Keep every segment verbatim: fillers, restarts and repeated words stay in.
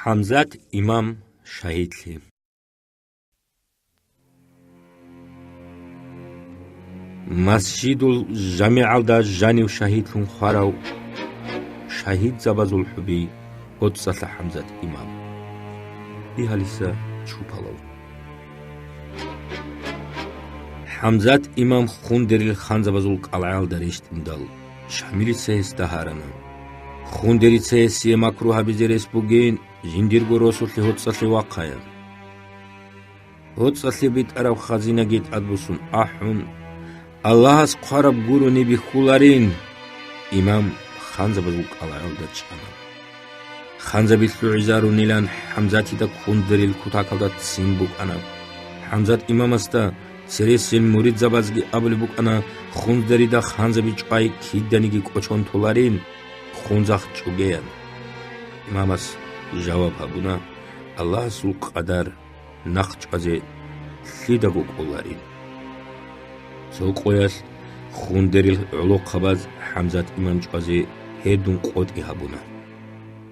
ХӀамзат имам шагьидлъи. Масжидул жамигӀалда жанив шагьидлъун хварав шагьидзабазул хӀуби ГьоцӀалъа ХӀамзат имам. Бигьалиса чупалав. ХӀамзат имам хундерил ханзабазул кӀалгӀаялда рещтӀиндал, Шамилица гьесда гьарана: «Хундерица гьесие макру гьабизе рес бугин, жиндирго росулъе ГьоцӀалъе вахъаян». ГьоцӀалъе битӀараб хазинаги тӀадбуссун ахӀун, Аллагьас хъвараб гурони бихьуларин, имам ханзабазул кӀалгӀаялда чӀана. Ханзаби лъугӀизарунилан ХӀамзатида хундерил кутакалда ццин букӀана. ХӀамзат имамасда цересел муридзабазги абулеб букӀана, хундерида ханзаби чӀвай киданиги кӀочон толарин, хунзахъ чӀугеян. Имамас жаваб гьабуна: «Аллагьасул къадар нахъ чӀвазе лъидаго кӀоларин». Цо къоялъ хундерил гӀолохъабаз ХӀамзат имам чӀвазе гьедун къотӀи гьабуна.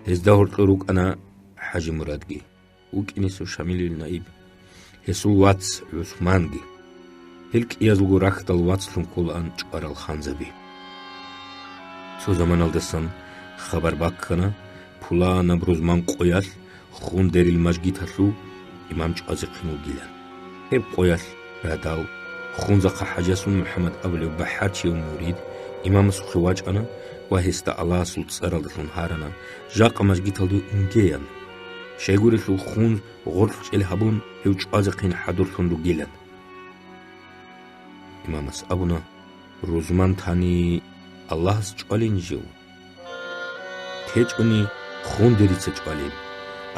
Гьезда гьоркьор рукӀана ХӀажимурадги, вукӀинесев Шамилил наиб, гьесул вац ГӀусманги. Гьел кӀиязулго рахьдал вацлъун кколаан чӀварал ханзаби. Цо заманалдасан хабар баккана, пуланаб рузман къоялъ хундерил мажгиталъув имам чӀвазехъин вугилан. Гьеб къоялъ радал, хунзахъа ХӀажасул МухӀаммад абулев бахӀарчияв мурид имамасухъе вачӀана ва гьесда Аллагьасул цӀаралдалъун гьарана, жакъа мажгиталде унгеян. Щайгурелъул хунз гъоркьчӀел гьабун, гьев чӀвазехъин хӀадурлъун ругилан. Имамас абуна: «Рузман тани Аллагьас чӀвалин жив. ТечӀони хундерица чӀвалин,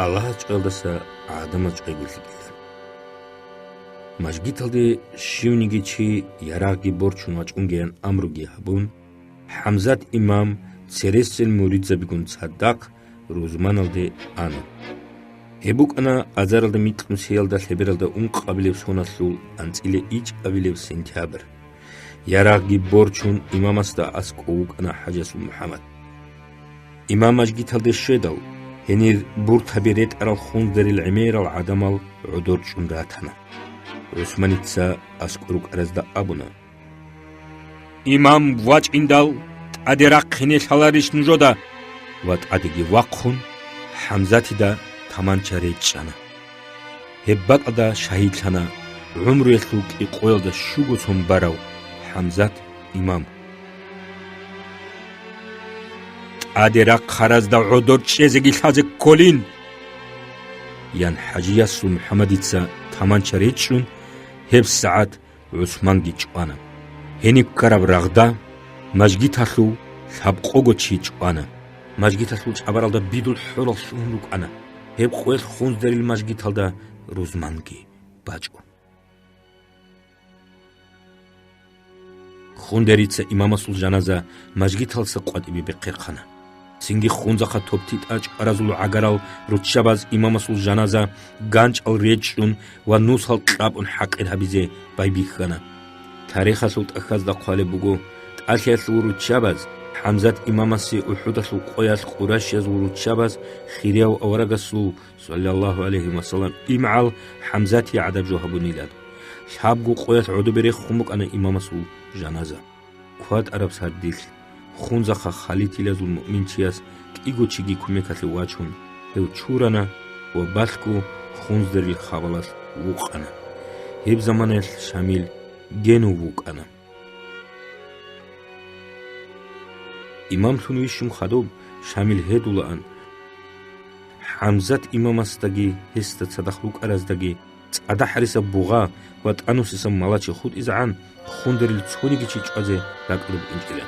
Аллагьас чӀваялдаса гӀадамаз чӀвайгур лъикӀилан». Мажгиталде щивниги чи ярагъги борчун вачӀунгеян амруги гьабун, ХӀамзат имам цересел муридзабигун цадахъ рузманалде ана. Гьеб букӀана азаралда микьнусиялда лъебералда ункъабилеб соналъул анцӀила ичӀабилеб сентябрь. Ярагъги борчун, имамасда аскӀов вукӀана ХӀажасул МухӀаммад. Имам мажгиталде щведал, гьенир буртаби ретӀарал хундерил гӀемерал гӀадамал гӀодор чӀун ратана. ГӀусманица аскӀор рукӀаразда абуна: «Имам вачӀиндал тӀаде рахъине лъаларищ нужода?» Ва тӀадеги вахъун, ХӀамзатида таманча речӀчӀана. Гьеб бакӀалда шагьидлъана гӀумруялъул кӀикъоялда щуго сон барав ХӀамзат имам. «ТӀаде рахъаразда гӀодор чӀезеги лъазе кколин!» – ян ХӀажиясул МухӀаммадица таманча речӀчӀун, гьеб сагӀат ГӀусманги чӀвана. Гьениб ккараб рагъда мажгиталъув лъабкъого чи чӀвана. Мажгиталъул чӀабаралда бидул хӀорал лъугьун рукӀана. Гьеб къоялъ хундерил мажгиталда рузманги бачӀо. Хундерица имамасул жаназа мажгиталса къватӀибе бехъерхъана. Цинги хунзахъа топтитӀа чӀваразул гӀагарал руччабаз имамасул жаназа ганчӀал речӀчӀун ва нусал кьабун хӀакъир гьабизе байбихьана. Тарихалъул тӀахьазда хъвалеб буго, тӀалъиялъул руччабаз ХӀамзат имамасе УхӀудалъул къоялъ къурайшиязул руччабаз хирияв аварагасул, саллаллагьу гӀалайгьи ва саллам, имгӀал ХӀамзатие гӀадаб жо гьабунилан. Лъабго къоялъ гӀодобе рехун букӀана имамасул жаназа. КватӀараб сардилъ, хунзахъа халитилазул муъминчияс кӀиго чиги кумекалъе вачун, гьев чурана ва балъго хундерил хабалалъ вукъана. Гьеб заманаялъ Шамил генув вукӀана. Имамлъун вищун хадуб Шамил гьедулаан. ХӀамзат имамасдаги гьесда цадахъ рукӀараздаги цӀадахӀ гьариса бугъа ва тӀанусиса малачи хутӀизегӀан, хундерил цониги чи чӀвазе ракӀалда букӀинчӀила.